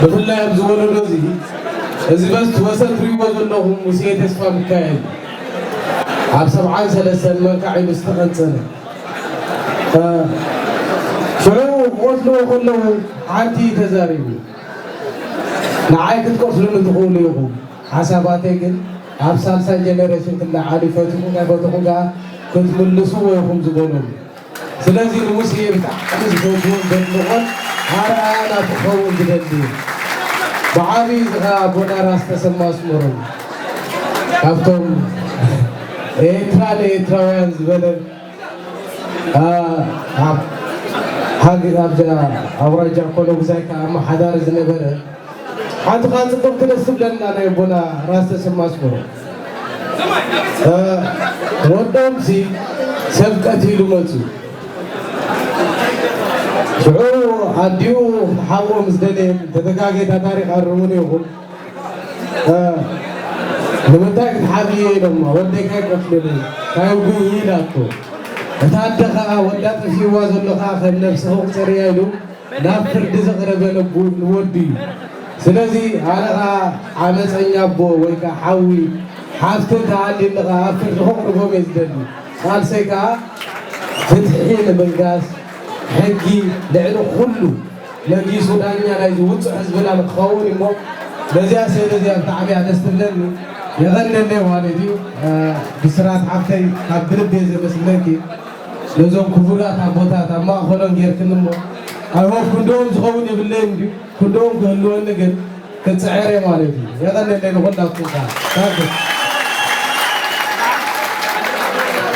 ብፍላይ ኣብዚ ወለዶ እዚ፣ እዚ በስቲ ወሰን ትሪእዎ ዘለኹም ሙሴ ተስፋ ሚካኤል ኣብ ሰብዓን ሰለስተን መንካዕ ኢሉ ዝተቐንጸለ። እ፣ ሽዑ ክቐትልዎ ከለዉ ሓንቲ እዩ ተዛሪቡ። ንዓይ ክትቀትሉኒ ትኽእሉ ኢኹም። ሓሳባተይ ግን ኣብ ሳልሳይ ጀነሬሽን ክለዓል እዩ፣ ፈቲኹም ኣይፈተኹም ከኣ ክትምልስዎ ኢኹም ዝበሎም። ስለዚ ንሙሴ ብጣዕሚ ዝፈትዎን ዘድንቖን ኣርኣያ ናቱ ክኸውን ዝደሊ እዩ። ብዓብዪ እዚ ኸዓ ኣቦና ራስ ተሰማ ኣስመሮም ካብቶም ኤርትራ ንኤርትራውያን ዝበለ፣ አ፣ ኣብ ሃገ-፣ ኣብዛ ኣውራጃ ኮሎጉዛይ ከዓ ኣመሓዳሪ ዝነበረ ሓንቲ ከዓ ፅብቕቲ ደስ ትብለና ናይ ኣቦና ራስ ተሰማ ኣስመሮም። እ፣ ወዶምሲ ሰብ ቀቲሉ መፅዩ። ሽዑ ኣዲኡ ክትሓብኦ ምስ ደለየት፣ እንተተጋጌ እታ ታሪኽ ኣርሙኒ ኢኹም። እ፣ ንምንታይ ክትሓብእዮ ኢሎማ፣ ወደይ ካይቀትሉኒ፣ ካይውግእኒ ኢላቶ። እታ ኣደ ኸዓ ወዳ ጠፊእዋ ዘሎ ኸዓ ከም ነብሲ ክቑፀር እያ ኢሉ ናብ ፍርዲ ዘቕረበ ንቡ-፣ ንወዱ እዩ። ስለዚ ኣነ ኸዓ ዓመፀኛ ኣቦ ወይ ከዓ ሓዊ ሓፍቲ እንተሃልዩኒ ኸዓ ኣብ ፍርዲ ከቕርቦም እየ ዝደሊ። ቃልሰይ ከዓ ፍትሒ ንምንጋስ፣ ሕጊ ልዕሊ ኩሉ ነጊሱ ዳኛ ናይዚ ውፁዕ ህዝብና ንክኸውን እሞ ነዚኣ ስእሊ እዚኣ ብጣዕሚ እያ ደስ ትብለኒ። የቐንየለይ ማለት እዩ። እ፣ ብስራት ሓፍተይ ካብ ብልቢ እየ ዘመስግነኪ። ነዞም ክቡራት ኣቦታት ኣብ ማእኸሎም ጌርክኒ እሞ፣ I hope ክንድኦም ዝኸውን የብለይን ድዩ? ክንድኦም ክህልወኒ ግን ክፅዕር እየ ማለት እዩ። የቐንየለይ ንኹላትኩም ከዓ። ታንክስ።